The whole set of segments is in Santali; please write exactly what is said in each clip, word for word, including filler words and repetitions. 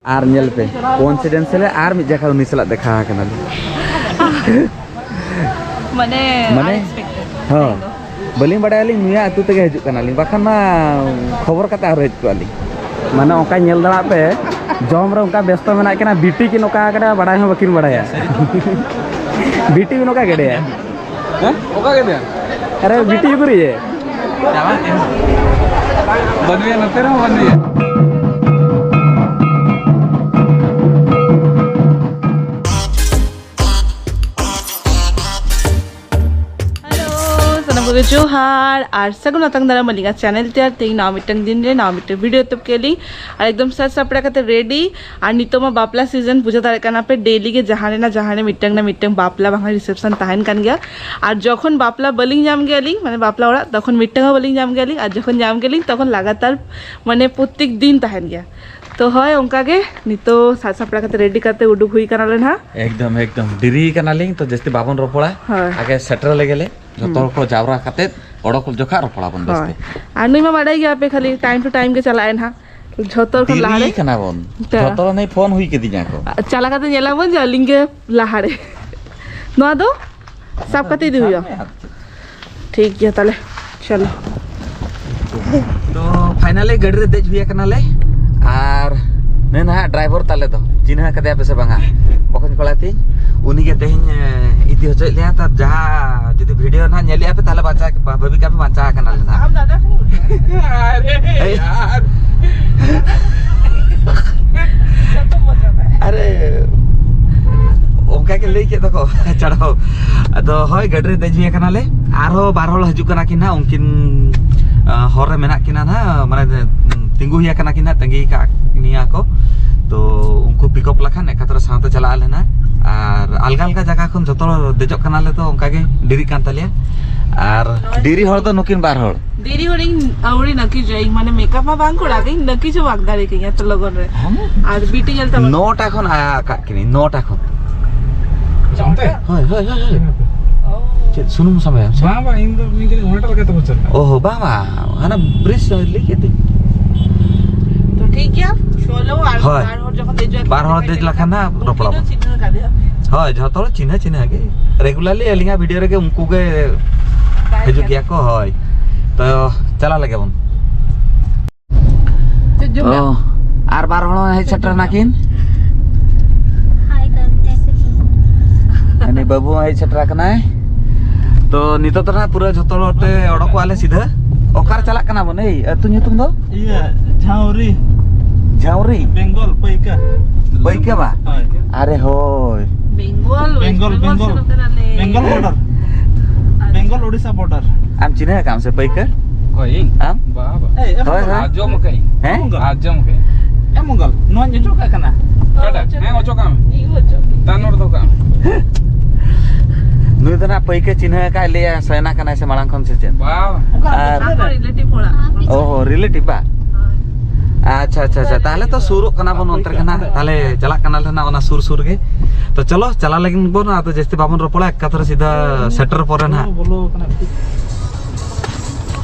ᱟᱨ ᱧᱮᱞ ᱯᱮ, ᱠᱚᱱᱥᱤᱰᱮᱱᱥᱤᱭᱟᱞ ᱟᱨ ᱢᱤᱫ ᱡᱟᱭᱜᱟ ᱩᱱᱤ ᱥᱟᱞᱟᱜ ᱫᱮᱠᱷᱟ ᱟᱠᱟᱱᱟᱞᱤᱧ᱾ ᱢᱟᱱᱮ, ᱢᱟᱱᱮ? ᱟᱱᱮᱠᱥᱯᱮᱠᱴᱮᱰ᱾ ᱦᱚᱸ᱾ ᱛᱮᱦᱮᱧ ᱫᱚ᱾ ᱵᱟᱹᱞᱤᱧ ᱵᱟᱲᱟᱭᱟᱞᱤᱧ ᱱᱩᱭᱟᱜ ᱟᱹᱛᱩ ᱛᱮᱜᱮ ᱦᱤᱡᱩᱜ ᱠᱟᱱᱟᱞᱤᱧ, ᱵᱟᱠᱷᱟᱱ ᱢᱟ ᱠᱷᱚᱵᱚᱨ ᱠᱟᱛᱮ ᱟᱨᱦᱚᱸ ᱦᱮᱡ ᱠᱚᱜᱼᱟ ᱞᱤᱧ᱾ ᱢᱟᱱᱮ, ᱚᱱᱠᱟ ᱧᱮᱞ ᱫᱟᱲᱮᱭᱟᱜ ᱯᱮ, ᱡᱚᱢ ᱨᱮ ᱚᱱᱠᱟ ᱵᱮᱥᱛᱚ ᱢᱮᱱᱟᱜ ᱠᱤᱱᱟ, ᱵᱤᱴᱤ ᱠᱤᱱ ᱚᱠᱟ ᱠᱟᱱᱟ ᱵᱟᱲᱟᱭ ᱦᱚᱸ ᱵᱟᱹᱠᱤᱱ ᱵᱟᱲᱟᱭᱟ᱾ ᱵᱤᱴᱤ ᱠᱤᱱ ᱚᱠᱟ ᱠᱮᱫᱮᱭᱟ? ᱦᱮᱸ? ᱚᱠᱟ ᱠᱮᱫᱮᱭᱟ? ᱟᱨᱮ, ᱵᱤᱴᱤ ᱩᱠᱩᱨ ᱭᱮ? ᱪᱟᱞᱟᱜ ᱠᱟᱱᱟ᱾ ᱵᱟᱹᱱᱩᱭᱟ, ᱱᱚᱛᱮ ᱨᱮᱦᱚᱸ ᱵᱟᱹᱱᱩᱭᱟ᱾ ᱦᱮᱞᱳ, ᱥᱟᱱᱟᱢ ᱠᱚᱜᱮ ᱡᱚᱦᱟᱨ ᱟᱨ ᱥᱟᱹᱜᱩᱱ ᱟᱛᱟᱝ ᱫᱟᱨᱟᱢ ᱟᱹᱞᱤᱧᱟᱜ ᱪᱮᱱᱮᱞ ᱛᱮ᱾ ᱟᱨ ᱛᱮᱦᱮᱧ ᱱᱟᱣᱟ ᱢᱤᱫᱴᱟᱝ ᱫᱤᱱ ᱨᱮ ᱱᱟᱣᱟ ᱢᱤᱫᱴᱟᱝ ᱵᱷᱤᱰᱤᱭᱳ ᱮᱛᱚᱦᱚᱵ ᱠᱮᱫ ᱞᱤᱧ᱾ ᱟᱨ ᱮᱠᱫᱚᱢ ᱥᱟᱡᱽ ᱥᱟᱯᱲᱟᱣ ᱠᱟᱛᱮ ᱨᱮᱰᱤ᱾ ᱟᱨ ᱱᱤᱛᱚᱜ ᱢᱟ ᱵᱟᱯᱞᱟ ᱥᱤᱡᱚᱱ, ᱵᱩᱡᱷᱟᱹᱣ ᱫᱟᱲᱮᱭᱟᱜ ᱠᱟᱱᱟ ᱯᱮ, ᱰᱮᱞᱤ ᱜᱮ ᱡᱟᱦᱟᱸ ᱨᱮ ᱱᱟ ᱡᱟᱦᱟᱸ ᱨᱮ ᱢᱤᱫᱴᱟᱝ ᱱᱟ ᱢᱤᱫᱴᱟᱝ ᱵᱟᱯᱞᱟ ᱵᱟᱝᱠᱷᱟᱱ ᱨᱤᱥᱮᱯᱥᱚᱱ ᱛᱟᱦᱮᱱ ᱠᱟᱱ ᱜᱮᱭᱟ᱾ ᱟᱨ ᱡᱚᱠᱷᱚᱱ ᱵᱟᱯᱞᱟ ᱵᱟᱹᱞᱤᱧ ᱧᱟᱢ ᱜᱮᱭᱟᱞᱤᱧ, ᱢᱟᱱᱮ ᱵᱟᱯᱞᱟ ᱚᱲᱟᱜ, ᱛᱚᱠᱷᱚᱱ ᱢᱤᱫᱴᱟᱝ ᱦᱚᱸ ᱵᱟᱹᱞᱤᱧ ᱧᱟᱢ ᱜᱮᱭᱟᱞᱤᱧ᱾ ᱟᱨ ᱡᱚᱠᱷᱚᱱ ᱧᱟᱢ ᱜᱮᱭᱟᱞᱤᱧ, ᱛᱚᱠᱷᱚᱱ ᱞᱟᱜᱟᱛᱟᱨ ᱢᱟᱱᱮ ᱯᱨᱚᱛᱮᱠ ᱫᱤᱱ ᱛᱟᱦᱮᱱ ᱜᱮᱭᱟ᱾ ᱛᱚ ᱦᱳᱭ, ᱚᱱᱠᱟ ᱜᱮ ᱱᱤᱛᱚᱜ ᱥᱟᱡᱽ ᱥᱟᱯᱲᱟᱣ ᱠᱟᱛᱮ ᱨᱮᱰᱤ ᱠᱟᱛᱮ ᱩᱰᱩᱠ ᱦᱩᱭ ᱠᱟᱱᱟᱞᱮ ᱱᱟᱦᱟᱜ᱾ ᱮᱠᱫᱚᱢ, ᱮᱠᱫᱚᱢ᱾ ᱰᱮᱨᱤ ᱠᱟᱱᱟᱞᱤᱧ, ᱛᱚ ᱡᱟᱹᱥᱛᱤ ᱵᱟᱵᱚᱱ ᱨᱚᱯᱚᱲᱟ᱾ ᱦᱳᱭ᱾ ᱟᱜᱮ ᱥᱮᱴᱮᱨ ᱞᱮᱜᱮ ᱞᱮ, ᱡᱚᱛᱚ ᱦᱩᱸ᱾ ᱦᱚᱲ ᱠᱚ ᱡᱟᱣᱨᱟ ᱠᱟᱛᱮ ᱚᱰᱚᱠ ᱡᱚᱠᱷᱟ ᱨᱚᱯᱚᱲᱟᱵᱚᱱ ᱵᱮᱥᱛᱮ᱾ ᱦᱳᱭ᱾ ᱟᱨ ᱱᱩᱭ ᱢᱟ ᱵᱟᱰᱟᱭ ᱜᱮᱭᱟ ᱯᱮ, ᱠᱷᱟᱹᱞᱤ ᱴᱟᱭᱤᱢ ᱴᱩ ᱴᱟᱭᱤᱢ ᱜᱮ ᱪᱟᱞᱟᱜ ᱟᱭ ᱱᱟᱦᱟᱜ᱾ ᱡᱷᱚᱛᱚ ᱦᱚᱲ ᱠᱷᱚᱱ ᱞᱟᱦᱟᱨᱮ᱾ ᱰᱮᱨᱤ ᱠᱟᱱᱟ ᱵᱚᱱ᱾ ᱛᱚ᱾ ᱡᱷᱚᱛᱚ ᱦᱚᱲ ᱱᱩᱭ ᱯᱷᱳᱱ ᱦᱩᱭ ᱠᱤᱫᱤᱧᱟ ᱠᱚ᱾ ᱪᱟᱞᱟᱣ ᱠᱟᱛᱮ ᱧᱮᱞᱟᱵᱚᱱ ᱡᱮ ᱟᱹᱞᱤᱧ ᱜᱮ ᱞᱟᱦᱟᱨᱮ᱾ ᱱᱚᱣᱟ ᱫᱚ ᱥᱟᱵ ᱠᱟᱛᱮ ᱤᱫᱤ ᱦᱩᱭᱩᱜᱼᱟ᱾ ᱥᱟᱵ ᱢᱮ ᱟᱨ ᱪᱮᱫ᱾ ᱴᱷᱤᱠ ᱜᱮᱭᱟ ᱛᱟᱦᱞᱮ, ᱪᱚᱞᱚ᱾ ᱛᱚ ᱯᱷᱟᱭᱱᱟᱞᱤ ᱜᱟᱹᱰᱤ ᱨᱮ ᱫᱮᱡ ᱦᱩᱭ ᱟᱠᱟᱱᱟᱞᱮ᱾ ᱟᱨ ᱱᱩᱭ ᱱᱟᱦᱟᱜ ᱰᱨᱟᱭᱵᱷᱟᱨ ᱛᱟᱞᱮ ᱫᱚ, ᱪᱤᱱᱦᱟᱹ ᱠᱟᱫᱮᱭᱟ ᱯᱮ ᱥᱮ ᱵᱟᱝᱟ? ᱵᱚᱠᱚᱧ ᱠᱚᱲᱟ ᱛᱤᱧ, ᱩᱱᱤ ᱜᱮ ᱛᱮᱦᱮᱧ, ᱮ, ᱤᱫᱤ ᱦᱚᱪᱚᱭᱮᱫ ᱞᱮᱭᱟ᱾ ᱛᱚ ᱡᱟᱦᱟᱸ ᱡᱩᱫᱤ ᱵᱷᱤᱰᱤᱭᱳ ᱱᱟᱦᱟᱜ ᱧᱮᱞᱮᱜᱼᱟ ᱯᱮ, ᱛᱟᱦᱞᱮ ᱵᱟᱧᱪᱟᱣ, ᱵᱷᱟᱹᱵᱤ ᱠᱟᱜ ᱯᱮ ᱵᱟᱧᱪᱟᱣ ᱟᱠᱟᱱᱟᱞᱮ ᱱᱟᱦᱟᱜ᱾ ᱟᱢ ᱫᱟᱫᱟ ᱠᱷᱟᱱ ᱩᱱᱤ᱾ ᱟᱨᱮ ᱮᱭ᱾ ᱭᱟᱨ᱾ ᱡᱚᱛᱚ ᱢᱚᱡᱟ ᱛᱟᱭ᱾ ᱟᱨᱮ, ᱚᱱᱠᱟ ᱜᱮ ᱞᱟᱹᱭ ᱠᱮᱫ ᱫᱚᱠᱚ, ᱪᱟᱲᱦᱟᱣ᱾ ᱟᱫᱚ ᱦᱳᱭ, ᱜᱟᱹᱰᱤ ᱨᱮ ᱫᱮᱡ ᱦᱩᱭ ᱟᱠᱟᱱᱟᱞᱮ᱾ ᱟᱨᱦᱚᱸ ᱵᱟᱨ ᱦᱚᱲ ᱦᱤᱡᱩᱜ ᱠᱟᱱᱟ ᱠᱤᱱ ᱱᱟᱦᱟᱜ, ᱩᱱᱠᱤᱱ, ᱟ, ᱦᱚᱨ ᱨᱮ ᱢᱮᱱᱟᱜ ᱠᱤᱱᱟ ᱱᱟᱦᱟᱜ, ᱢᱟᱱᱮ, ᱛᱤᱸᱜᱩ ᱦᱩᱭ ᱟᱠᱟᱱᱟ ᱠᱤᱱ ᱱᱟᱦᱟᱜ, ᱛᱟᱺᱜᱤ ᱠᱟᱜ ᱱᱤᱭᱟ ᱠᱚ᱾ ᱛᱚ ᱩᱱᱠᱩ ᱯᱤᱠ ᱟᱯ ᱞᱮᱠᱷᱟᱱ ᱮᱠᱟᱛᱨᱮ ᱥᱟᱶᱛᱮ ᱪᱟᱞᱟᱜ ᱟᱞᱮ ᱱᱟᱦᱟᱜ᱾ ᱟᱨ ᱟᱞᱜᱟ ᱟᱞᱜᱟ ᱡᱟᱭᱜᱟ ᱠᱷᱚᱱ ᱡᱚᱛᱚ ᱦᱚᱲ ᱫᱮᱡᱚᱜ ᱠᱟᱱᱟᱞᱮ, ᱛᱚ ᱚᱱᱠᱟ ᱜᱮ ᱰᱮᱨᱤᱜ ᱠᱟᱱ ᱛᱟᱞᱮᱭᱟ᱾ ᱟᱨ ᱰᱮᱨᱤ ᱦᱚᱲ ᱫᱚ ᱱᱩᱠᱤᱱ ᱵᱟᱨ ᱦᱚᱲ᱾ ᱫᱮᱨᱤ ᱦᱚᱲᱤᱧ ᱟᱹᱣᱲᱤ ᱱᱟᱹᱠᱤ ᱡᱚᱭᱤᱧ, ᱢᱟᱱᱮ ᱢᱮᱠᱟᱯ ᱢᱟ ᱵᱟᱝ ᱠᱚᱲᱟ ᱜᱤᱧ ᱱᱟᱹᱠᱤ ᱪᱚ ᱵᱟᱝ ᱫᱟᱲᱮ ᱠᱤᱧᱟ ᱛᱚ ᱞᱚᱜᱚᱱ ᱨᱮ᱾ ᱦᱮᱸ? ᱟᱨ ᱵᱤᱴᱤ ᱧᱮᱞ ᱛᱟᱵᱚᱱ᱾ ᱱᱚᱴᱟ ᱠᱷᱚᱱ ᱟᱠᱟᱫ ᱠᱤᱱᱤᱧ, ᱱᱚᱴᱟ ᱠᱷᱚᱱ᱾ ᱟᱪᱪᱷᱟ, ᱚᱱᱛᱮ? ᱦᱳᱭ, ᱦᱳᱭ, ᱦᱳᱭ, ᱦᱳᱭ᱾ ᱚ᱾ ᱪᱮᱫ ᱥᱩᱱᱩᱢ ᱥᱟᱢᱟᱭᱟᱢ ᱥᱮ? ᱵᱟᱝ, ᱵᱟᱝ, ᱤᱧ ᱫᱚ ᱢᱤᱫ ᱜᱷᱟᱹᱲᱤᱡ ᱦᱳᱴᱮᱞ ᱜᱟᱛᱮ ᱠᱚ ᱪᱟᱞᱟᱜᱼᱟ᱾ ᱚ ᱦᱚ, ᱵᱟᱝ, ᱵᱟᱝ, ᱦᱟᱱᱟ ᱵᱨᱤᱡᱽ ᱞᱟᱹᱭ ᱠᱮᱫ ᱫᱚᱧ᱾ ᱴᱷᱤᱠ ᱜᱮᱭᱟ, ᱪᱚᱞᱚ᱾ ᱟᱨ ᱦᱳᱭ᱾ ᱵᱟᱨ ᱦᱚᱲ ᱡᱚᱠᱷᱚᱱ ᱫᱮᱡᱚᱜᱼᱟ, ᱵᱟᱨ ᱦᱚᱲ ᱫᱮᱡ ᱞᱮᱠᱷᱟᱱ ᱦᱟᱸᱜ ᱩᱱᱠᱤᱱ ᱨᱚᱯᱚᱲ ᱫᱚ ᱟᱵᱚᱱ᱾ ᱪᱤᱱᱦᱟᱹ ᱠᱟᱫᱮᱭᱟ᱾ ᱦᱳᱭ, ᱡᱷᱚᱛᱚ ᱦᱚᱲ ᱪᱤᱱᱦᱟᱹ ᱪᱤᱱᱦᱟᱹ ᱜᱮ᱾ ᱨᱮᱜᱩᱞᱟᱨᱞᱤ ᱟᱹᱞᱤᱧᱟᱜ ᱵᱷᱤᱰᱤᱭᱳ ᱨᱮᱜᱮ ᱩᱱᱠᱩ ᱜᱮ ᱵᱟᱭ ᱦᱤᱡᱩᱜ ᱧᱟᱢ᱾ ᱜᱮᱭᱟ ᱠᱚ᱾ ᱦᱳᱭ, ᱛᱚ ᱪᱟᱞᱟᱜ ᱞᱟᱹᱜᱤᱫ ᱵᱚᱱ᱾ ᱪᱮᱫ ᱡᱚᱢ ᱚ, ᱟᱨ ᱵᱟᱨ ᱦᱚᱲ ᱦᱮᱡ ᱥᱮᱴᱮᱨ ᱱᱟᱠᱤᱱ᱾ ᱦᱟᱭ ᱠᱟᱱᱛᱮ᱾ ᱩᱱᱤ ᱵᱟᱹᱵᱩ ᱦᱚᱸ ᱦᱮᱡ ᱥᱮᱴᱮᱨ ᱟᱠᱟᱱᱟᱭ᱾ ᱛᱚ ᱱᱤᱛᱚᱜ ᱫᱚ ᱱᱟᱦᱟᱜ ᱯᱩᱨᱟᱹ ᱡᱷᱚᱛᱚ ᱦᱚᱲ ᱛᱮ ᱚᱰᱚᱠᱚᱜ ᱟᱞᱮ ᱥᱤᱫᱷᱟᱹ᱾ ᱚᱠᱟᱨᱮ ᱪᱟᱞᱟᱜ ᱠᱟᱱᱟ ᱵᱚᱱ? ᱮᱭ, ᱟᱹᱛᱩ ᱧᱩᱛᱩᱢ ᱫᱚ? ᱤᱭᱟᱹ, ᱡᱷᱟᱣᱨᱤ᱾ ᱡᱷᱟᱣᱨᱤ? ᱵᱮᱝᱜᱚᱞ, ᱯᱟᱹᱭᱠᱟᱹ᱾ ᱯᱟᱹᱭᱠᱟᱹ ᱵᱟ? ᱦᱳᱭ᱾ ᱟᱨᱮ ᱦᱳᱭ᱾ ᱵᱮᱝᱜᱚᱞ, ᱵᱮᱝᱜᱚᱞ, ᱵᱮᱝᱜᱚᱞ ᱵᱮᱝᱜᱚᱞ᱾ ᱥᱮᱱᱚᱜ ᱠᱟᱱᱟᱞᱮ᱾ ᱵᱮᱝᱜᱚᱞ ᱵᱚᱰᱟᱨ᱾ ᱟᱪᱪᱷᱟ᱾ ᱵᱮᱝᱜᱚᱞ ᱳᱰᱤᱥᱟ ᱵᱚᱰᱟᱨ᱾ ᱟᱢ ᱪᱤᱱᱦᱟᱹ ᱟᱠᱟᱫ ᱟᱢ ᱥᱮ ᱯᱟᱹᱭᱠᱟᱹ? ᱚᱠᱚᱭ, ᱤᱧ? ᱟᱢ? ᱵᱟ, ᱵᱟ᱾ ᱮᱭ, ᱮᱢ ᱦᱳᱭ, ᱠᱟᱱᱟ᱾ ᱦᱳᱭ᱾ ᱟᱸᱡᱚᱢ ᱟᱠᱟᱫ ᱤᱧ᱾ ᱦᱮᱸ? ᱮᱢ ᱠᱟᱱᱟ᱾ ᱟᱸᱡᱚᱢ ᱟᱠᱟᱫ ᱤᱧ᱾ ᱮᱢ ᱠᱟᱱᱟ᱾ ᱱᱚᱣᱟᱧ ᱚᱪᱚᱜ ᱠᱟᱜ ᱠᱟᱱᱟ᱾ ᱚᱪᱚᱜ ᱦᱮᱸ, ᱚᱪᱚᱜ ᱠᱟᱜ ᱢᱮ᱾ ᱤᱧ ᱚᱪᱚᱜ ᱠᱟᱜ᱾ ᱛᱟᱱ ᱦᱚᱲ ᱫᱚ ᱠᱟᱜ ᱢᱮ᱾ ᱱᱩᱭ ᱫᱚ ᱱᱟᱜ ᱯᱟᱹᱭᱠᱟᱹ ᱪᱤᱱᱦᱟᱹ ᱟᱠᱟᱫ ᱞᱮᱭᱟ, ᱥᱮᱱᱟ ᱠᱟᱱᱟᱭ ᱥᱮ ᱢᱟᱲᱟᱝ ᱠᱷᱚᱱ ᱥᱮ ᱪᱮᱫ? ᱵᱟ᱾ ᱚᱠᱟ ᱟᱨ ᱟᱹᱛᱩ ᱨᱮ? ᱟᱠᱚ ᱨᱤᱞᱮᱴᱤᱵᱷ ᱚᱲᱟᱜ᱾ ᱚ, ᱨᱤᱞᱮᱴᱤᱵᱷ ᱵᱟ? ᱦᱳᱭ᱾ ᱟᱪᱪᱷᱟ, ᱟᱪᱪᱷᱟ, ᱟᱪᱪᱷᱟ᱾ ᱛᱟᱦᱞᱮ ᱛᱚ ᱥᱩᱨᱩᱜ ᱠᱟᱱᱟ ᱵᱚᱱ ᱚᱱᱛᱮ ᱨᱮᱜᱮ ᱱᱟᱜ᱾ ᱛᱟᱦᱞᱮ ᱪᱟᱞᱟᱜ ᱠᱟᱱᱟᱞᱮ ᱱᱟᱜ ᱚᱱᱟ ᱥᱩᱨ ᱥᱩᱨ ᱜᱮ᱾ ᱛᱚ ᱪᱚᱞᱚ, ᱪᱟᱞᱟᱣ ᱞᱟᱹᱜᱤᱫ ᱵᱚᱱ, ᱟᱫᱚ ᱡᱟᱹᱥᱛᱤ ᱵᱟᱵᱚᱱ ᱨᱚᱯᱚᱲᱟ, ᱮᱠᱟᱛᱚᱨᱮ ᱥᱤᱫᱷᱟᱹ ᱥᱮᱴᱮᱨ ᱯᱚᱨᱮ ᱱᱟᱜ᱾ ᱵᱚᱞᱚ ᱠᱟᱱᱟ ᱠᱟᱹᱴᱤᱡ᱾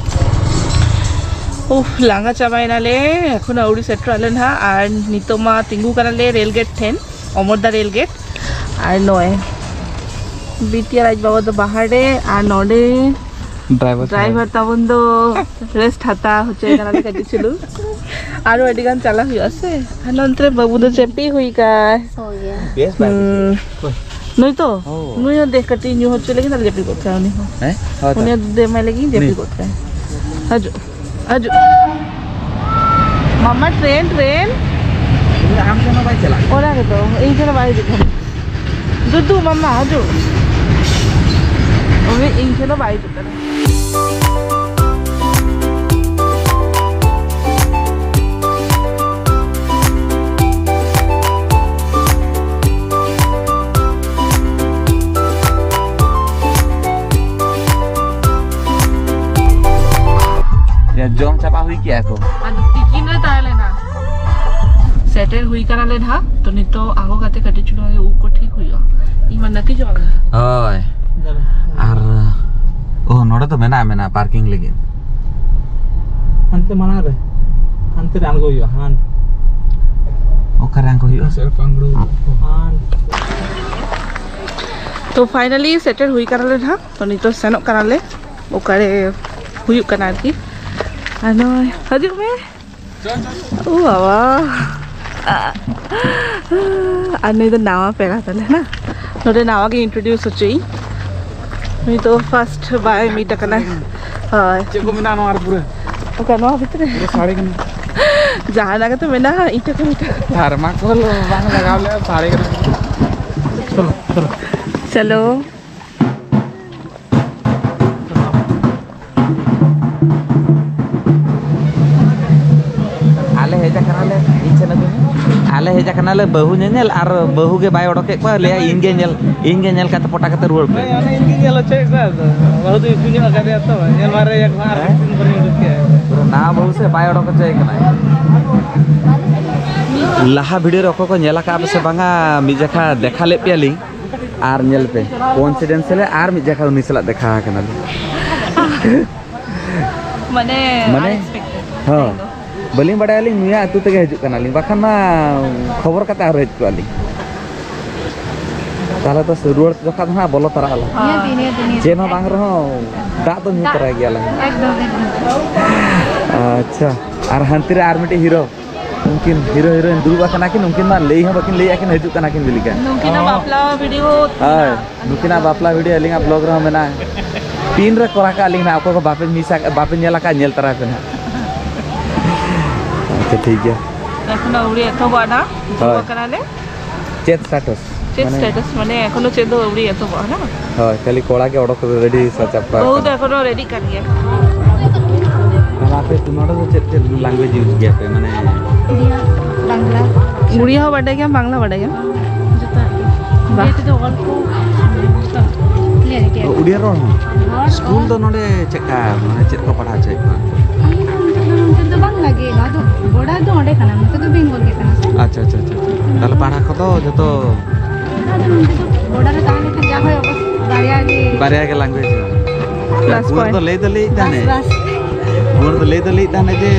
ᱩᱯᱷ, ᱞᱟᱸᱜᱟ ᱪᱟᱵᱟᱭᱮᱱᱟᱞᱮ᱾ ᱮᱠᱷᱚᱱ ᱟᱹᱣᱨᱤ ᱥᱮᱴᱮᱨᱚᱜ ᱟᱞᱮ ᱱᱟᱦᱟᱜ᱾ ᱟᱨ ᱱᱤᱛᱚᱜ ᱢᱟ ᱛᱤᱸᱜᱩ ᱠᱟᱱᱟᱞᱮ ᱨᱮᱞ ᱜᱮᱴ ᱴᱷᱮᱱ, ᱚᱢᱚᱨᱫᱟ ᱨᱮᱞ ᱜᱮᱴ᱾ ᱟᱨ ᱱᱚᱜᱼᱚᱭ ᱵᱤᱴᱤᱟᱨ ᱟᱡ ᱵᱟᱵᱟ ᱫᱚ ᱵᱟᱦᱟᱨ ᱨᱮ, ᱟᱨ ᱱᱚᱰᱮ ᱰᱨᱟᱭᱵᱷᱟᱨ ᱰᱨᱟᱭᱵᱷᱟᱨ ᱛᱟᱵᱚᱱ ᱫᱚ ᱨᱮᱥᱴ ᱦᱟᱛᱟᱣ ᱦᱚᱪᱚᱭ ᱠᱟᱱᱟᱞᱮ ᱠᱟᱹᱴᱤᱡ ᱪᱩᱞᱩᱝ᱾ ᱟᱨᱚ ᱟᱹᱰᱤ ᱜᱟᱱ ᱪᱟᱞᱟᱜ ᱦᱩᱭᱩᱜᱼᱟ ᱥᱮ᱾ ᱟᱨ ᱱᱚᱱᱛᱮ ᱨᱮ ᱵᱟᱹᱵᱩ ᱫᱚ ᱪᱟᱹᱯᱤ ᱦᱩᱭ ᱠᱟᱭ᱾ ᱵᱮᱥ ᱵᱟᱭ ᱵᱩᱡᱷᱟᱹᱣ᱾ ᱦᱩᱸ᱾ ᱱᱩᱭ ᱛᱚ? ᱦᱳᱭ᱾ ᱱᱩᱭ ᱦᱚᱸ ᱫᱮ ᱠᱟᱹᱴᱤᱡ ᱧᱩ ᱦᱚᱪᱚ ᱞᱮᱠᱷᱟᱱ ᱟᱨ ᱡᱟᱹᱯᱤᱫ ᱜᱚᱫ ᱠᱟᱭ ᱩᱱᱤ ᱦᱚᱸ᱾ ᱦᱮᱸ? ᱦᱳᱭ ᱛᱚ᱾ ᱩᱱᱤ ᱦᱚᱸ ᱫᱩᱫᱩ ᱮᱢᱟᱭ ᱞᱟᱹᱜᱤᱫ ᱡᱟᱹᱯᱤᱫ ᱱᱤ᱾ ᱜᱚᱫ ᱠᱟᱭ᱾ ᱦᱤᱡᱩᱜ, ᱦᱤᱡᱩᱜ᱾ ᱢᱟᱢᱟ ᱴᱨᱮᱱ, ᱴᱨᱮᱱ᱾ ᱩᱱᱤ ᱟᱢ ᱴᱷᱮᱱ ᱦᱚᱸ ᱵᱟᱭ ᱪᱟᱞᱟᱜ ᱠᱟᱱᱟ᱾ ᱚᱱᱟ ᱜᱮᱛᱚ, ᱤᱧ ᱴᱷᱮᱱ ᱦᱚᱸ ᱵᱟᱭ ᱦᱤᱡᱩᱜ ᱠᱟᱱᱟ᱾ ᱫᱩᱫᱩ, ᱢᱟᱢᱟ, ᱦᱤᱡᱩᱜ᱾ ᱩᱱᱤ ᱤᱧ ᱴᱷᱮᱱ ᱦᱚᱸ ᱵᱟᱭ ᱦᱤᱡᱩᱜ ᱠᱟᱱᱟ᱾ ᱡᱟ ᱡᱚᱢ ᱪᱟᱵᱟ ᱦᱩᱭ ᱠᱮᱜᱼᱟ ᱠᱚ᱾ ᱟᱫᱚ ᱛᱤᱠᱤᱱ ᱨᱮ ᱛᱟᱦᱮᱸ ᱞᱮᱱᱟ᱾ ᱥᱮᱴᱮᱨ ᱦᱩᱭ ᱠᱟᱱᱟᱞᱮ ᱱᱟᱦᱟᱜ᱾ ᱛᱚ ᱱᱤᱛᱚᱜ ᱟᱬᱜᱚ ᱠᱟᱛᱮ ᱠᱟᱹᱴᱤᱡ ᱪᱩᱞᱩᱝ ᱩᱵ ᱠᱚ ᱴᱷᱤᱠ ᱦᱩᱭᱩᱜᱼᱟ᱾ ᱤᱧ ᱢᱟ ᱱᱟᱹᱠᱤ ᱪᱟᱵᱟ ᱠᱟᱱᱟ᱾ ᱦᱳᱭ᱾ ᱟᱨ, ᱳ, ᱱᱚᱰᱮ ᱫᱚ ᱢᱮᱱᱟᱜᱼᱟ, ᱢᱮᱱᱟᱜᱼᱟ ᱯᱟᱨᱠᱤᱝ ᱞᱟᱹᱜᱤᱫ᱾ ᱦᱟᱱᱛᱮ ᱢᱟᱲᱟᱝ ᱨᱮ᱾ ᱦᱟᱱᱛᱮ ᱨᱮ ᱟᱬᱜᱚ ᱦᱩᱭᱩᱜᱼᱟ, ᱦᱟᱱ᱾ ᱚᱠᱟᱨᱮ ᱟᱬᱜᱚ ᱦᱩᱭᱩᱜᱼᱟ? ᱥᱮ ᱚᱠᱟ ᱟᱬᱜᱚ ᱦᱩᱭᱩᱜᱼᱟ? ᱦᱟᱱ᱾ ᱛᱚ finally ᱥᱮᱴᱮᱨ ᱦᱩᱭ ᱠᱟᱱᱟᱞᱮ ᱱᱟᱦᱟᱜ᱾ ᱛᱚ ᱱᱤᱛᱚᱜ ᱥᱮᱱᱚᱜ ᱠᱟᱱᱟᱞᱮ, ᱚᱠᱟᱨᱮ ᱦᱩᱭᱩᱜ ᱠᱟᱱᱟ ᱟᱨᱠᱤ᱾ ᱟᱨ ᱱᱚᱜᱼᱚᱭ ᱦᱤᱡᱩᱜ ᱢᱮ᱾ ᱳ ᱵᱟᱵᱟ᱾ ᱟᱨ ᱱᱩᱭ ᱫᱚ ᱱᱟᱣᱟ ᱯᱮᱲᱟ ᱛᱟᱞᱮ ᱱᱟ, ᱱᱚᱰᱮ ᱱᱟᱣᱟ ᱜᱮ introduce ᱦᱚᱪᱚᱭᱤᱧ᱾ ᱱᱩᱭ ᱫᱚ first ᱵᱟᱭ meet ᱟᱠᱟᱱᱟ᱾ ᱦᱳᱭ᱾ ᱪᱮᱫ ᱠᱚ ᱢᱮᱱᱟᱜᱼᱟ ᱱᱚᱣᱟ ᱨᱮ ᱯᱩᱨᱟᱹ? ᱚᱠᱟ ᱱᱚᱣᱟ ᱵᱷᱤᱛᱨᱤ ᱨᱮ? ᱯᱩᱨᱟᱹ ᱥᱟᱹᱲᱤ ᱠᱟᱱᱟ᱾ ᱡᱟᱦᱟᱱᱟᱜ ᱜᱮᱛᱚ ᱢᱮᱱᱟᱜᱼᱟ, ᱤᱴᱟᱹ ᱠᱚ ᱤᱴᱟᱹ᱾ ᱛᱷᱟᱨᱢᱟᱠᱳᱞ ᱵᱟᱝ ᱞᱟᱜᱟᱣ ᱞᱮ, ᱥᱟᱹᱲᱤ ᱠᱟᱱᱟ᱾ ᱪᱚᱞᱚ, ᱪᱚᱞᱚ᱾ ᱪᱚᱞᱚ᱾ ᱟᱞᱮ ᱦᱮᱡ ᱟᱠᱟᱱᱟᱞᱮ, ᱤᱧ ᱴᱷᱮᱱ ᱟᱹᱜᱩᱭ ᱢᱮ᱾ ᱟᱞᱮ ᱦᱮᱡ ᱟᱠᱟᱱᱟᱞᱮ ᱵᱟᱹᱦᱩ ᱧᱮᱧᱮᱞ, ᱟᱨ ᱵᱟᱹᱦᱩ ᱜᱮ ᱵᱟᱭ ᱚᱰᱚᱠᱮᱫ ᱠᱚᱣᱟ, ᱞᱟᱹᱭᱟ, "ᱤᱧ ᱜᱮ ᱧᱮᱞ, ᱤᱧ ᱜᱮ ᱧᱮᱞ ᱠᱟᱛᱮ ᱯᱚᱴᱟ ᱠᱟᱛᱮ ᱨᱩᱣᱟᱹᱲ ᱯᱮ᱾" ᱦᱮᱸ, ᱚᱱᱮ ᱤᱧ ᱜᱮᱧ ᱧᱮᱞ ᱦᱚᱪᱚᱭᱮᱫ ᱠᱚᱣᱟ ᱟᱫᱚ᱾ ᱵᱟᱹᱦᱩ ᱫᱚ ᱧᱩᱛᱩᱢ ᱧᱚᱜ ᱟᱠᱟᱫᱮᱭᱟ ᱛᱚ, ᱧᱮᱞ ᱢᱟᱨᱮ ᱭᱟ ᱠᱚ ᱦᱟᱸᱜ, ᱦᱮᱸ? ᱱᱟᱣᱟ ᱵᱟᱹᱦᱩ ᱥᱮ ᱵᱟᱭ ᱚᱰᱚᱠ ᱦᱚᱪᱚᱭᱮ ᱠᱟᱱᱟᱭ᱾ ᱞᱟᱦᱟ video ᱨᱮ ᱚᱠᱚᱭ ᱠᱚ ᱧᱮᱞ ᱟᱠᱟᱫᱼᱟ ᱯᱮ ᱥᱮ ᱵᱟᱝᱟ, ᱢᱤᱫ ᱡᱚᱠᱷᱟ ᱫᱮᱠᱷᱟ ᱞᱮᱫ ᱯᱮᱭᱟᱞᱤᱧ᱾ ᱟᱨ ᱧᱮᱞ ᱯᱮ, coincidence ᱨᱮ ᱟᱨ ᱢᱤᱫ ᱡᱚᱠᱷᱟ ᱩᱱᱤ ᱥᱟᱞᱟᱜ ᱫᱮᱠᱷᱟ ᱟᱠᱟᱱᱟᱞᱤᱧ᱾ ᱢᱟᱱᱮ, ᱢᱟᱱᱮ? Unexpected᱾ ᱦᱚᱸ᱾ ᱛᱮᱦᱮᱧ ᱫᱚ᱾ ᱵᱟᱹᱞᱤᱧ ᱵᱟᱲᱟᱭᱟᱞᱤᱧ ᱱᱩᱭᱟᱜ ᱟᱹᱛᱩ ᱛᱮᱜᱮ ᱦᱤᱡᱩᱜ ᱠᱟᱱᱟᱞᱤᱧ, ᱵᱟᱠᱷᱟᱱ ᱢᱟ ᱠᱷᱚᱵᱚᱨ ᱠᱟᱛᱮ ᱟᱨᱦᱚᱸ ᱦᱮᱡ ᱠᱚᱜᱼᱟ ᱞᱤᱧ᱾ ᱛᱟᱦᱚᱞᱮ ᱛᱚ ᱨᱩᱣᱟᱹᱲ ᱡᱚᱠᱷᱟ ᱫᱚ ᱦᱟᱸᱜ ᱵᱚᱞᱚ ᱛᱚᱨᱟᱜ ᱟᱞᱟᱝ᱾ ᱱᱤᱦᱟᱹᱛᱤ, ᱱᱤᱦᱟᱹᱛᱤ, ᱱᱤᱦᱟᱹᱛᱤ᱾ ᱪᱮᱫ ᱦᱚᱸ ᱵᱟᱝ ᱨᱮᱦᱚᱸ ᱫᱟᱜ ᱫᱚ ᱧᱩ ᱫᱟᱜ᱾ ᱛᱚᱨᱟᱭ ᱜᱮᱭᱟᱞᱟᱝ᱾ ᱮᱠᱫᱚᱢ, ᱮᱠᱫᱚᱢ᱾ ᱟᱪᱪᱷᱟ, ᱟᱨ ᱦᱟᱱᱛᱮ ᱨᱮ ᱟᱨ ᱢᱤᱫᱴᱤᱡ hero, ᱩᱱᱠᱤᱱ hero heroine ᱫᱩᱲᱩᱵ ᱟᱠᱟᱱᱟ ᱠᱤᱱ, ᱩᱱᱠᱤᱱ ᱢᱟ ᱞᱟᱹᱭ ᱦᱚᱸ ᱵᱟᱹᱠᱤᱱ ᱞᱟᱹᱭᱮᱫᱼᱟ ᱠᱤᱱ ᱦᱤᱡᱩᱜ ᱠᱟᱱᱟ ᱠᱤᱱ ᱡᱮᱞᱮᱠᱟ᱾ ᱱᱩᱠᱤᱱᱟᱜ ᱵᱟᱯᱞᱟ video ᱦᱳᱭ, ᱱᱩᱠᱤᱱᱟᱜ ᱵᱟᱯᱞᱟ video ᱟᱹᱞᱤᱧᱟᱜ vlog ᱨᱮᱦᱚᱸ ᱢᱮᱱᱟᱜᱼᱟ᱾ ᱯᱤᱱ ᱨᱮ ᱠᱚᱨᱟᱣ ᱠᱟᱜ ᱞᱤᱧ ᱦᱟᱸᱜ, ᱚᱠᱚᱭ ᱠᱚ ᱵᱟᱯᱮ miss ᱟᱠᱟᱫ, ᱵᱟᱯᱮ ᱧᱮᱞ ᱟᱠᱟᱫ, ᱧᱮᱞ ᱛᱟᱨᱟᱭ ᱯᱮ ᱦᱟᱸᱜ᱾ ᱟᱪᱪᱷᱟ, ᱴᱷᱤᱠ ᱜᱮᱭᱟ᱾ ᱮᱠᱷᱚᱱ ᱟᱹᱣᱨᱤ ᱮᱛᱚᱦᱚᱵᱚᱜᱼᱟ ᱱᱟᱦᱟᱜ, ᱦᱳᱭ᱾ ᱫᱩᱲᱩᱵ ᱟᱠᱟᱱᱟᱞᱮ᱾ ᱪᱮᱫ status? ᱪᱮᱫ ᱢᱟᱱᱮ status? ᱢᱟᱱᱮ ᱮᱠᱷᱚᱱᱳ ᱪᱮᱫ ᱫᱚ ᱟᱹᱣᱨᱤ ᱮᱛᱚᱦᱚᱵᱚᱜᱼᱟ, ᱦᱮᱸ? ᱦᱳᱭ, ᱠᱷᱟᱹᱞᱤ ᱠᱚᱲᱟ ᱜᱮ ᱚᱰᱚᱠ ready ᱥᱟᱪᱟᱯ ᱠᱚ ᱵᱟᱹᱦᱩ ᱫᱚ ᱠᱟᱱᱟ᱾ ᱮᱠᱷᱚᱱᱳ ready ᱠᱟᱱ ᱜᱮᱭᱟ᱾ ᱛᱟᱦᱞᱮ ᱟᱯᱮ ᱱᱚᱰᱮ ᱫᱚ ᱪᱮᱫ ᱪᱮᱫ language use ᱜᱮᱭᱟ ᱯᱮ? ᱢᱟᱱᱮ ᱩᱲᱤᱭᱟ, ᱵᱟᱝᱞᱟ᱾ ᱩᱲᱤᱭᱟ ᱦᱚᱸ ᱵᱟᱰᱟᱭ ᱜᱮᱭᱟᱢ, ᱵᱟᱝᱞᱟ ᱵᱟᱰᱟᱭ ᱜᱮᱭᱟᱢ? ᱡᱚᱛᱚᱣᱟᱜ ᱜᱮ᱾ ᱵᱟᱦ᱾ ᱩᱲᱤᱭᱟ ᱛᱮᱫᱚ ᱚᱞ ᱠᱚ ᱡᱚᱛᱚ clear ᱜᱮᱭᱟ᱾ ᱚ, ᱩᱲᱤᱭᱟ ᱨᱚᱲ ᱦᱚᱸ? ᱨᱚᱲ ᱥᱠᱩᱞ ᱦᱚᱸ᱾ ᱫᱚ ᱱᱚᱰᱮ ᱪᱮᱫᱠᱟ, ᱢᱟᱱᱮ ᱪᱮᱫ ᱠᱚ ᱯᱟᱲᱦᱟᱣ ᱦᱚᱪᱚᱭᱮᱫ ᱠᱚᱣᱟ? ᱱᱚᱛᱮ ᱫᱚ ᱵᱟᱝᱞᱟ ᱜᱮ, ᱱᱚᱣᱟ ᱫᱚ border ᱫᱚ ᱚᱸᱰᱮ ᱠᱟᱱᱟ, ᱱᱚᱛᱮ ᱫᱚ ᱵᱮᱝᱜᱚᱞ ᱜᱮ ᱠᱟᱱᱟ ᱥᱮ᱾ ᱟᱪᱪᱷᱟ, ᱟᱪᱪᱷᱟ, ᱟᱪᱪᱷᱟ, ᱟᱪᱪᱷᱟ᱾ ᱛᱟᱦᱞᱮ ᱯᱟᱲᱦᱟᱣ ᱠᱚᱫᱚ ᱡᱚᱛᱚ ᱟᱫᱚ ᱱᱚᱸᱰᱮ ᱫᱚ border ᱨᱮ ᱛᱟᱦᱮᱸ ᱞᱮᱱᱠᱷᱟᱱ ᱡᱟ ᱦᱩᱭᱩᱜᱼᱟ, ᱵᱟᱥ ᱵᱟᱨᱭᱟ ᱜᱮ᱾ ᱵᱟᱨᱭᱟ ᱜᱮ language ᱦᱩᱭᱩᱜᱼᱟ᱾ Plus ᱩᱱᱤ ᱫᱚ point᱾ ᱞᱟᱹᱭ ᱫᱚ ᱞᱟᱹᱭᱮᱫ ᱵᱟᱥ, ᱛᱟᱦᱮᱱᱟᱭ᱾ ᱵᱟᱥ᱾ ᱩᱱᱤ ᱫᱚ ᱞᱟᱹᱭ ᱫᱚ ᱞᱟᱹᱭᱮᱫ ᱛᱟᱦᱮᱱᱟᱭ ᱡᱮ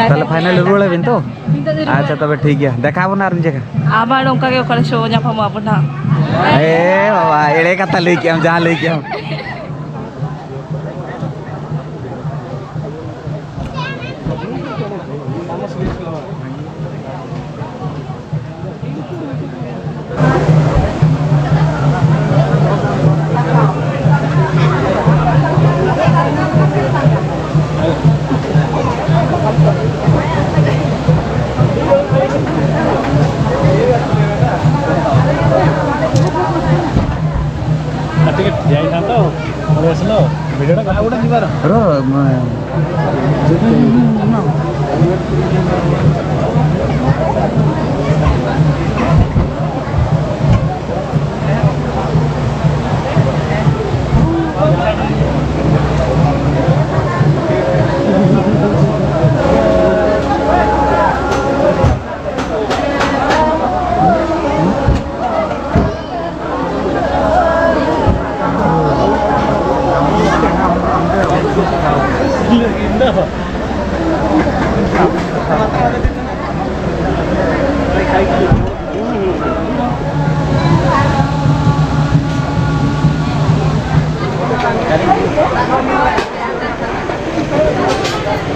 ᱛᱟᱦᱚᱞᱮ final ᱨᱩᱣᱟᱹᱲ ᱟᱵᱤᱱ ᱛᱚ? ᱟᱪᱪᱷᱟ, ᱛᱚᱵᱮ ᱴᱷᱤᱠ ᱜᱮᱭᱟ, ᱫᱮᱠᱷᱟᱣ ᱟᱵᱚᱱ ᱟᱨ ᱢᱤᱫ ᱡᱟᱭᱜᱟ᱾ ᱟᱵᱟᱨ ᱚᱱᱠᱟ ᱜᱮ ᱚᱠᱟᱨᱮ ᱪᱚ ᱧᱟᱯᱟᱢᱚᱜ ᱟᱵᱚᱱ ᱦᱟᱸᱜ᱾ ᱮ ᱵᱟᱵᱟ, ᱮᱲᱮ ᱠᱟᱛᱷᱟ ᱞᱟᱹᱭ ᱠᱮᱜ ᱟᱢ, ᱡᱟᱦᱟᱸ ᱞᱟᱹᱭ ᱠᱮᱜ ᱟᱢ᱾ ᱟᱨ ᱴᱤᱠᱤᱴ ᱡᱟᱭ ᱠᱷᱟᱱ ᱛᱚ, ᱚᱸᱰᱮ ᱥᱮᱱᱚᱜ, ᱵᱷᱤᱰᱤᱭᱳ ᱴᱟ ᱠᱟᱴᱟᱣ ᱩᱰᱩᱠ ᱡᱤᱵᱟᱨ᱾ ᱨᱚ, ᱢᱟ-,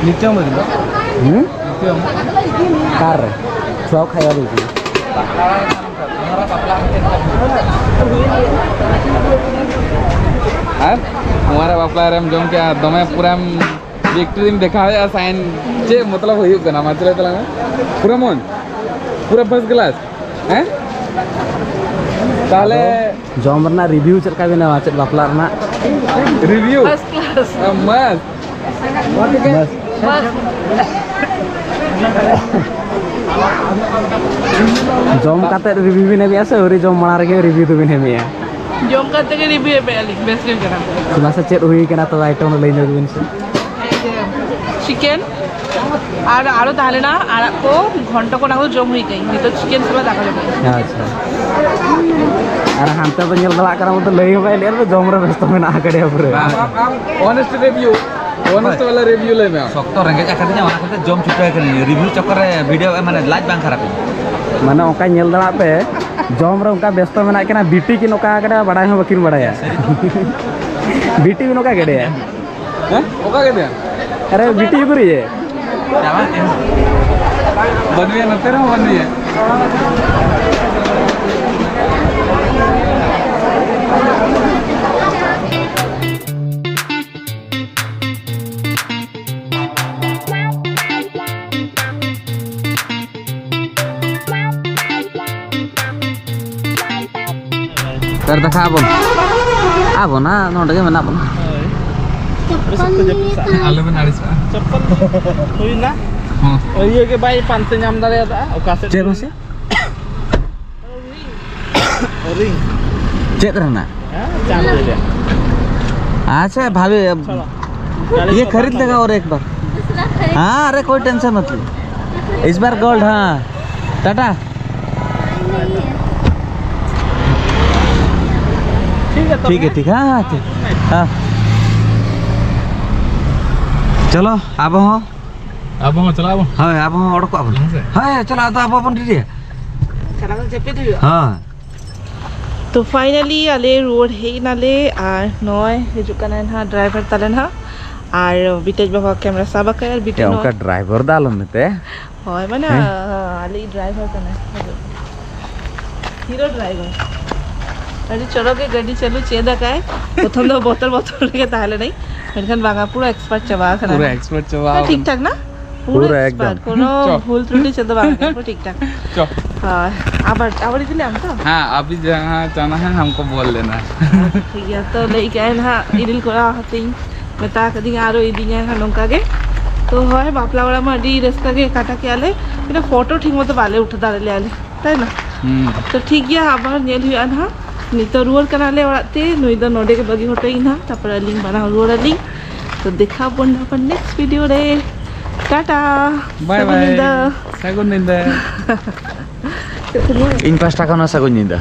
ᱱᱤᱪᱚᱢ ᱨᱮ᱾ ᱦᱩᱸ? ᱱᱤᱪᱚᱢ᱾ ᱚᱠᱟᱨᱮ? ᱪᱷᱩᱣᱟᱣ ᱠᱷᱟᱡ ᱟᱹᱰᱤ ᱜᱮ᱾ ᱟᱨ ᱱᱚᱣᱟ ᱨᱮ ᱵᱟᱯᱞᱟ ᱨᱮᱢ ᱡᱚᱢ ᱠᱮᱜᱼᱟ, ᱫᱚᱢᱮ ᱯᱩᱨᱟᱢ ᱵᱮᱠᱴᱨᱤᱢ ᱫᱮᱠᱷᱟᱣᱮᱜᱼᱟ, ᱥᱟᱭᱤᱱ ᱪᱮᱫ ᱢᱚᱛᱞᱚᱵ ᱦᱩᱭᱩᱜ ᱠᱟᱱᱟ? ᱢᱟ ᱪᱮᱫ ᱞᱟᱹᱭ ᱛᱟᱞᱟᱝ ᱢᱮ᱾ ᱯᱩᱨᱟᱹ ᱢᱚᱡᱽ, ᱯᱩᱨᱟᱹ ᱯᱷᱟᱥᱴ ᱠᱞᱟᱥ, ᱦᱮᱸ? ᱛᱟᱦᱞᱮ ᱡᱚᱢ ᱨᱮᱱᱟᱜ ᱨᱤᱵᱷᱤᱭᱩ ᱪᱮᱫ ᱞᱮᱠᱟ ᱵᱮᱱᱟᱣᱟ, ᱪᱮᱫ ᱵᱟᱯᱞᱟ ᱨᱮᱱᱟᱜ? ᱨᱤᱵᱷᱤᱭᱩ? First class. ᱢᱟᱥ᱾ ᱢᱟᱥ᱾ ᱢᱟᱥ᱾ ᱡᱚᱢ ᱠᱟᱛᱮ ᱨᱤᱵᱷᱤᱭᱩ ᱵᱤᱱ ᱮᱢᱮᱜᱼᱟ ᱥᱮ ᱟᱹᱣᱨᱤ ᱡᱚᱢ ᱢᱟᱲᱟᱝ ᱨᱮᱜᱮ ᱨᱤᱵᱷᱤᱭᱩ ᱫᱚᱵᱤᱱ ᱮᱢᱮᱜᱼᱟ? ᱡᱚᱢ ᱠᱟᱛᱮ ᱜᱮ ᱨᱤᱵᱷᱤᱭᱩ ᱮᱢᱮᱜᱼᱟ ᱞᱤᱧ, ᱵᱮᱥ ᱜᱮ ᱠᱟᱱᱟ᱾ ᱢᱟᱥᱮ ᱪᱮᱫ ᱦᱩᱭ ᱠᱟᱱᱟ ᱛᱚᱵᱮ ᱟᱭᱴᱮᱢ ᱞᱟᱹᱭ ᱧᱚᱜ ᱵᱤᱱ ᱥᱮ? ᱪᱤᱠᱮᱱ ᱟᱨ ᱟᱨᱚ ᱛᱟᱦᱮᱸ ᱞᱮᱱᱟ ᱟᱲᱟᱜ ᱠᱚ, ᱜᱷᱚᱱᱴᱚ ᱠᱚ, ᱚᱱᱟ ᱠᱚ ᱡᱚᱢ ᱦᱩᱭ ᱠᱟᱱᱟ᱾ ᱱᱤᱛᱚᱜ ᱪᱤᱠᱮᱱ ᱥᱟᱞᱟᱜ ᱫᱟᱠᱟ ᱡᱚᱢ ᱦᱩᱭᱩᱜᱼᱟ᱾ ᱟᱪᱪᱷᱟ᱾ ᱟᱨ ᱦᱟᱱᱛᱮ ᱫᱚ ᱧᱮᱞ ᱫᱟᱲᱮᱭᱟᱜ ᱠᱟᱱᱟ ᱵᱚᱱ ᱛᱚ, ᱞᱟᱹᱭ ᱦᱚᱸ ᱵᱟᱭ ᱞᱟᱹᱭᱟ, ᱡᱚᱢ ᱨᱮ ᱵᱮᱥᱛᱚ ᱢᱮᱱᱟᱜ ᱟᱠᱟᱫᱮᱭᱟ ᱯᱩᱨᱟᱹ᱾ ᱟᱢ, ᱟᱢ, ᱟᱢ honest review᱾ ᱚᱱᱮᱥᱴ ᱵᱟᱞᱟ ᱨᱤᱵᱷᱤᱭᱩ ᱞᱟᱹᱭ ᱢᱮ ᱟᱢ᱾ ᱥᱚᱠᱛᱚ ᱨᱮᱸᱜᱮᱡ ᱟᱠᱟᱫᱤᱧᱟ, ᱚᱱᱟ ᱠᱷᱟᱹᱛᱤᱨ ᱡᱚᱢ ᱪᱷᱩᱴᱟᱹᱣ ᱠᱟᱹᱱᱟᱹᱧ᱾ ᱨᱤᱵᱷᱤᱭᱩ ᱪᱚᱠᱚᱨ ᱨᱮ ᱵᱷᱤᱰᱤᱭᱳ ᱮᱢ, ᱢᱟᱱᱮ ᱞᱟᱡ ᱵᱟᱝ ᱠᱷᱟᱨᱟᱯᱤᱧ᱾ ᱢᱟᱱᱮ ᱚᱱᱠᱟ ᱧᱮᱞ ᱫᱟᱲᱮᱭᱟᱜ ᱯᱮ, ᱡᱚᱢ ᱨᱮ ᱚᱱᱠᱟ ᱵᱮᱥᱛᱚ ᱢᱮᱱᱟᱜ ᱠᱤᱱᱟ, ᱵᱤᱴᱤ ᱠᱤᱱ ᱚᱠᱟ ᱠᱟᱱᱟ ᱵᱟᱲᱟᱭ ᱦᱚᱸ ᱵᱟᱹᱠᱤᱱ ᱵᱟᱲᱟᱭᱟ᱾ ᱵᱤᱴᱤ ᱵᱤᱱ ᱚᱠᱟ ᱠᱮᱫᱮᱭᱟ? ᱦᱮᱸ? ᱚᱠᱟ ᱠᱮᱫᱮᱭᱟ? ᱟᱨᱮ ᱵᱤᱴᱤ ᱩᱠᱩᱨ ᱭᱮ? ᱵᱟᱹᱱᱩᱭᱟ, ᱱᱚᱛᱮ ᱨᱮᱦᱚᱸ ᱵᱟᱹᱱᱩᱭᱟ᱾ ᱠᱟᱨ ᱫᱮᱠᱷᱟ ᱟᱵᱚᱱ᱾ ᱟᱵᱚᱱ ᱦᱟᱸᱜ ᱱᱚᱰᱮ ᱜᱮ ᱢᱮᱱᱟᱜ ᱵᱚᱱᱟ᱾ ᱦᱳᱭ᱾ ᱟᱞᱚᱵᱮᱱ ᱟᱹᱲᱤᱥᱚᱜᱼᱟ᱾ ᱪᱚᱯᱯᱚᱞ ᱦᱩᱭᱱᱟ? ᱦᱚᱸ᱾ ᱤᱭᱟᱹ ᱜᱮ ᱵᱟᱭ ᱯᱟᱱᱛᱮ ᱧᱟᱢ ᱫᱟᱲᱮᱭᱟᱫᱟ ᱚᱠᱟ ᱥᱮᱫ᱾ ᱪᱮᱫ ᱢᱟᱥᱮ? ᱨᱤᱝ᱾ ᱪᱮᱫ ᱨᱮᱱᱟᱜ? ᱦᱮᱸ, ᱪᱟᱸᱫ ᱨᱮᱭᱟᱜ᱾ ᱟᱪᱪᱷᱟ, ᱵᱷᱟᱵᱤ, ᱪᱚᱞᱚ᱾ ᱜᱟᱹᱰᱤ ᱤᱭᱟᱹ ᱠᱚ ᱠᱷᱟᱨᱤᱫ ᱵᱟᱝ ᱞᱮᱜᱟ ᱟᱨ ᱮᱠ ᱵᱟᱨ᱾ हाँ, अरे कोई टेंशन मत लो। इस बार गोल्ड, हाँ। टाटा। ᱴᱷᱤᱠ ᱜᱮᱭᱟ, ᱛᱚᱵᱮ᱾ ᱴᱷᱤᱠ ᱜᱮᱭᱟ, ᱴᱷᱤᱠ, ᱦᱮᱸ, ᱦᱮᱸ, ᱴᱷᱤᱠ᱾ ᱦᱮᱸ᱾ ᱪᱚᱞᱚ, ᱟᱵᱚ ᱦᱚᱸ᱾ ᱟᱵᱚ ᱦᱚᱸ ᱪᱟᱞᱟᱜ ᱟᱵᱚᱱ᱾ ᱦᱳᱭ, ᱟᱵᱚ ᱦᱚᱸ ᱚᱰᱚᱠᱚᱜ ᱟᱵᱚᱱ᱾ ᱦᱮᱸ ᱥᱮ? ᱦᱳᱭ, ᱪᱚᱞᱚ, ᱟᱫᱚ ᱟᱵᱚ ᱵᱚᱱ ᱨᱮᱰᱤᱭᱟ᱾ ᱪᱟᱞᱟᱣ ᱠᱟᱛᱮ ᱡᱟᱹᱯᱤᱫ ᱦᱩᱭᱩᱜᱼᱟ᱾ ᱦᱳᱭ᱾ ᱛᱚ, finally ᱟᱞᱮ ᱨᱩᱣᱟᱹᱲ ᱦᱮᱡ ᱮᱱᱟᱞᱮ, ᱟᱨ ᱱᱚᱜᱼᱚᱭ ᱦᱤᱡᱩᱜ ᱠᱟᱱᱟᱭ ᱱᱟᱦᱟᱜ ᱰᱨᱟᱭᱵᱷᱟᱨ ᱛᱟᱞᱮ ᱱᱟᱦᱟᱜ, ᱟᱨ ᱵᱤᱴᱮᱡ ᱵᱟᱵᱟ ᱠᱮᱢᱨᱟ ᱥᱟᱵ ᱟᱠᱟᱫ, ᱟᱨ ᱵᱤᱴᱮᱡ ᱭᱟ, ᱱᱚᱣᱟ ᱚᱱᱠᱟ ᱰᱨᱟᱭᱵᱷᱟᱨ ᱫᱚ ᱟᱞᱚᱢ ᱢᱮᱛᱟᱭᱟ᱾ ᱦᱳᱭ, ᱢᱟᱱᱮ, ᱦᱮᱸ? ᱟᱞᱮᱭᱤᱡ ᱰᱨᱟᱭᱵᱷᱟᱨ ᱠᱟᱱᱟᱭ᱾ Hero driver. ᱟᱹᱰᱤ ᱪᱚᱨᱚᱠ ᱜᱮ ᱜᱟᱹᱰᱤ ᱪᱟᱹᱞᱩ ᱪᱮᱫ ᱟᱠᱟᱭ᱾ ᱯᱨᱚᱛᱷᱚᱢ ᱫᱚ ᱵᱚᱛᱚᱨ ᱵᱚᱛᱚᱨ ᱨᱮᱜᱮ ᱛᱟᱦᱮᱸ ᱞᱮᱱᱟᱭ, ᱢᱮᱱᱠᱷᱟᱱ ᱵᱟᱝᱟ, ᱯᱩᱨᱟᱹ expert ᱪᱟᱵᱟ ᱟᱠᱟᱱᱟᱭ᱾ ᱯᱩᱨᱟᱹ expert ᱪᱟᱵᱟ ᱦᱮᱸ, ᱴᱷᱤᱠ ᱟᱠᱟᱱᱟ᱾ ᱴᱷᱟᱠ ᱱᱟ? ᱯᱩᱨᱟᱹ ᱯᱩᱨᱟᱹ ᱮᱠᱫᱚᱢ᱾ ᱮᱠᱥᱯᱟᱨᱴ, ᱠᱳᱱᱳ ᱪᱚ᱾ ᱵᱷᱩᱞ ᱛᱨᱩᱴᱤ ᱪᱮᱫ ᱫᱚ ᱵᱟᱝ ᱠᱟᱱᱟ, ᱯᱩᱨᱟᱹ ᱴᱷᱤᱠ ᱴᱷᱟᱠ᱾ ᱪᱚ᱾ ᱦᱳᱭ, ᱟᱵᱟᱨ, ᱟᱵᱟᱨ ᱤᱫᱤ ᱞᱮᱢ ᱛᱚ? ᱦᱮᱸ, ᱟᱵᱤ ᱡᱟᱦᱟᱸ ᱪᱟᱱᱟ ᱦᱮᱸ, ᱦᱟᱢᱠᱚ ᱵᱚᱞ ᱞᱮᱱᱟ᱾ ᱴᱷᱤᱠ ᱜᱮᱭᱟ, ᱛᱚ ᱞᱟᱹᱭ ᱠᱟᱜᱼᱟᱭ ᱱᱟᱦᱟᱜ, ᱤᱫᱤᱞ ᱠᱚᱨᱟᱣ ᱦᱟᱛᱤᱧ ᱢᱮᱛᱟ ᱠᱟᱫᱤᱧᱟ, ᱟᱨᱚ ᱤᱫᱤᱧᱟᱭ ᱱᱟᱦᱟᱜ ᱱᱚᱝᱠᱟ ᱜᱮ᱾ ᱛᱚ ᱦᱳᱭ, ᱵᱟᱯᱞᱟ ᱚᱲᱟᱜ ᱢᱟ ᱟᱹᱰᱤ ᱨᱟᱹᱥᱠᱟᱹ ᱜᱮ ᱠᱟᱴᱟ ᱠᱮᱜᱼᱟ ᱞᱮ, ᱢᱟᱱᱮ ᱯᱷᱳᱴᱳ ᱴᱷᱤᱠ ᱢᱚᱛᱚ ᱵᱟᱞᱮ ᱩᱴᱷᱟᱹ ᱫᱟᱲᱮ ᱞᱮᱜᱼᱟ ᱞᱮ, ᱛᱟᱭ ᱱᱟ? ᱦᱩᱸ᱾ ᱛᱚ ᱴᱷᱤᱠ ᱜᱮᱭᱟ, ᱟᱵᱟᱨ ᱧᱮᱞ ᱦᱩᱭᱩᱜᱼᱟ ᱱᱟᱦᱟᱜ᱾ ᱱᱤᱛᱚᱜ ᱨᱩᱣᱟᱹᱲ ᱠᱟᱱᱟᱞᱮ ᱚᱲᱟᱜ ᱛᱮ, ᱱᱩᱭ ᱫᱚ ᱱᱚᱰᱮ ᱜᱮ ᱵᱟᱹᱜᱤ ᱦᱚᱴᱚᱭᱤᱧ ᱱᱟᱦᱟᱜ, ᱛᱟᱨᱯᱚᱨ ᱟᱹᱞᱤᱧ ᱵᱟᱱᱟ ᱦᱚᱲ ᱨᱩᱣᱟᱹᱲ ᱟᱹᱞᱤᱧ᱾ ᱛᱚ ᱫᱮᱠᱷᱟᱣ ᱵᱚᱱ ᱱᱟᱦᱟᱜ next video ᱨᱮ᱾ ᱴᱟᱴᱟ᱾ ᱵᱟᱭ ᱥᱟᱹᱜᱩᱱ ᱵᱟᱭ᱾ ᱧᱤᱫᱟᱹ᱾ ᱥᱟᱹᱜᱩᱱ ᱧᱤᱫᱟᱹ᱾ ᱤᱧ ᱯᱟᱦᱴᱟ ᱠᱷᱚᱱ ᱦᱚᱸ ᱥᱟᱹᱜᱩᱱ ᱧᱤᱫᱟᱹ᱾